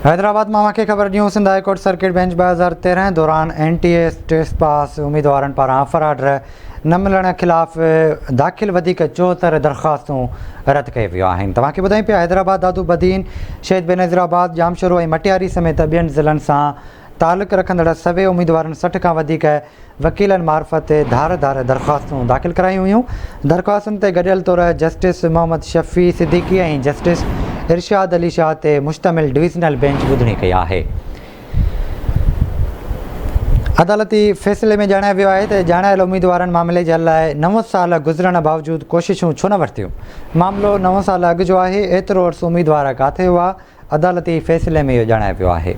حيدرآباد مان اوهان کي خبر ڏيون Sindh high court circuit bench 2013 دوران N T S test pass اميدوارن پاران آفر آرڊر نه ملڻ خلاف داخل وڌيڪ 74 درخواستون رد ڪيون ويون آهن. توهان کي ٻڌايون پيا حيدرآباد، دادو، بدين، شهيد بينظيرآباد، ڄامشورو ۽ مٽياري سميت ٻين ضلعن سان تعلق رکندڙ سوين اميدوارن 60 کان وڌيڪ وڪيلن معرفت ڌار ڌار درخواستون داخل ڪرايون هيون. درخواستن تي گڏيل طور جسٽس محمد شفيع صديقي ۽ جسٽس ارشاد علي شاهه تي مشتمل ڊويزنل بينچ ٻڌڻي ڪئي آهي. عدالتي فيصلي ۾ ڄاڻايو ويو آهي ته ڄاڻايل اميدوارن معاملي جي حل لاء نو سال گذرڻ باوجود ڪوششون ڇو نه ورتيون؟ معاملو نو سال اڳ جو آهي، ايترو عرصو اميدوار ڪاٿي هئا؟ عدالتي فيصلي ۾ اهو ڄاڻايو ويو آهي.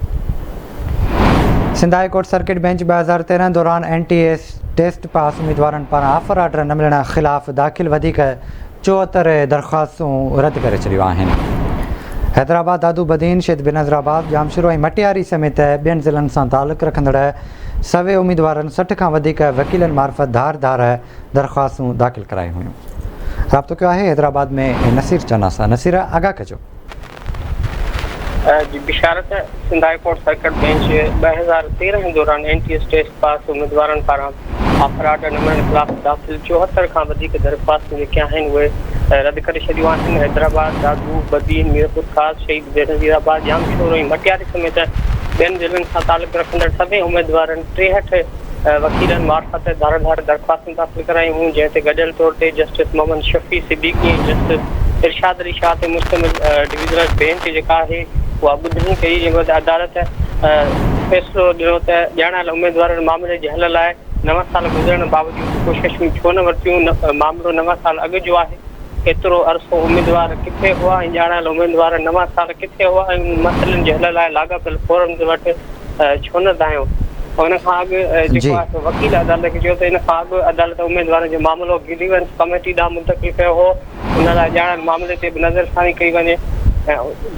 Sindh high court circuit bench 2013 دوران N T S test pass اميدوارن پاران آفر آرڊر نه ملڻ خلاف داخل وڌيڪ 74 درخواستون رد ڪري ڇڏيون آهن. حيدرآباد، دادو، بدين، شهيد بينظيرآباد، ڄامشورو ۽ مٽياري سميت ٻين ضلعن سان تعلق رکندڙ سوين اميدوارن 60 کان وڌيڪ وڪيلن معرفت ڌار ڌار درخواستون داخل ڪرايون هيون. رابطو ڪيو آهي حيدرآباد ۾ نصير چنا سان. نصير آگاهه ڪجو. جي بشارت Sindh high court circuit bench 2013 دوران N T S test pass اميدوارن پاران آفر آرڊر نه ملڻ خلاف داخل 74 کان وڌيڪ درخواستون جيڪي آهن اهي رد ڪري ڇڏيون آهن. حيدرآباد، دادو، بدين، ميرپورخاص، شهيد بينظيرآباد، ڄامشورو ۽ مٽياري سميت ٻين ضلعن سان تعلق رکندڙ سوين اميدوارن 63 وڪيلن معرفت ڌار ڌار درخواستون داخل ڪرايون هيون، جنهن تي گڏيل طور تي جسٽس محمد شفيع صديقي ۽ جسٽس ارشاد علي شاهه تي مشتمل ڊويزنل بينچ جيڪا آهي اها ٻڌڻي ڪئي، جنهن بعد عدالت فيصلو ڏنو ته ڄاڻايل اميدوارن معاملي جي حل لاء نو سال گذرڻ باوجود ڪوششون ڇو نه ورتيون، معاملو نو سال اڳ جو آهي، ايترو عرصو اميدوار ڪٿي هئا ۽ ڄاڻايل اميدوار نو سال ڪٿي هئا ۽ انهن مسئلن جي حل لاء لاڳاپيل فورمز وٽ ڇو نه دانهيو؟ ان کان اڳ جيڪو آهي سو وڪيل عدالت کي چيو ته ان کان اڳ عدالت اميدوارن جو معاملو گريونس ڪميٽي ڏانهن منتقل ڪيو هو، ان لاء ڄاڻايل معاملي تي به نظرثاني ڪئي وڃي،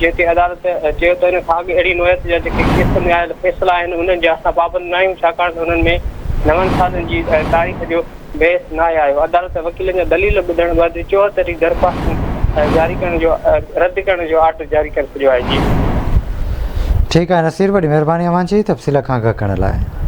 جنهن تي عدالت چيو ته ان کان اڳ اهڙي نوعيت جا جيڪي ڪيس ۾ آيل فيصلا آهن انهن جا اسان پابند ناهيون ڇاڪاڻ ته انهن ۾ نون سالن جي تاريخ جو بحث ناهي آيو. عدالت وڪيلن جا دليل ٻڌڻ بعد 74 ئي درخواستون جاري ڪرڻ جو رد ڪرڻ جو آرڊر جاري ڪري ڇڏيو آهي. جي. ٺيڪ آهي نصير وڏي مهرباني اوهان جي تفصيل کان آگاهه ڪرڻ لاء.